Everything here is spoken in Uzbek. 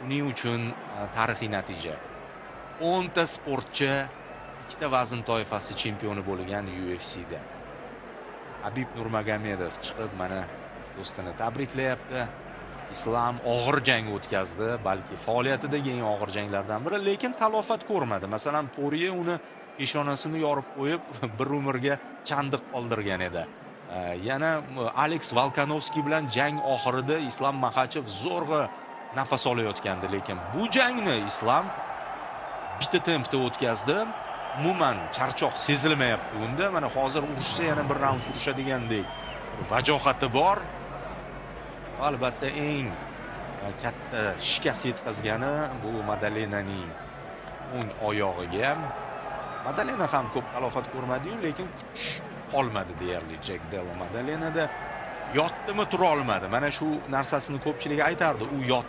Uning uchun tarixiy natija. 10 ta sportchi ikkita vazn toifasi chempioni bo'lgan UFCda. Habib Nurmagomedov chiqib mana do'stini tabriklayapti. Islam og'ir jang o'tkazdi, balki faoliyatidagi eng og'ir janglardan biri, lekin talofat ko'rmadi. Masalan, Porye uni peshonasini yorib qo'yib, bir umrga chandiq qoldirgan edi. Yana Alex Volkanovski bilan jang oxirida Islam Maxachev zo'rg'a nafas olayotgandi, lekin bu jangni Islam bitta tempda o'tkazdi. Umuman charchoq sezilmayapti unda. Mana hozir urushsa yana bir raund urushadigandek vajohati bor. Albatta eng katta shikast yetkazgani bu Madalenaning o'ng oyog'iga. Madalena ham ko'p talofat ko'rmadi-yu, lekin kuch qolmadi deyarli Jek Della Madalenada. Yotdimi, tura olmadi. Mana shu narsasini ko'pchilik aytardi. U yot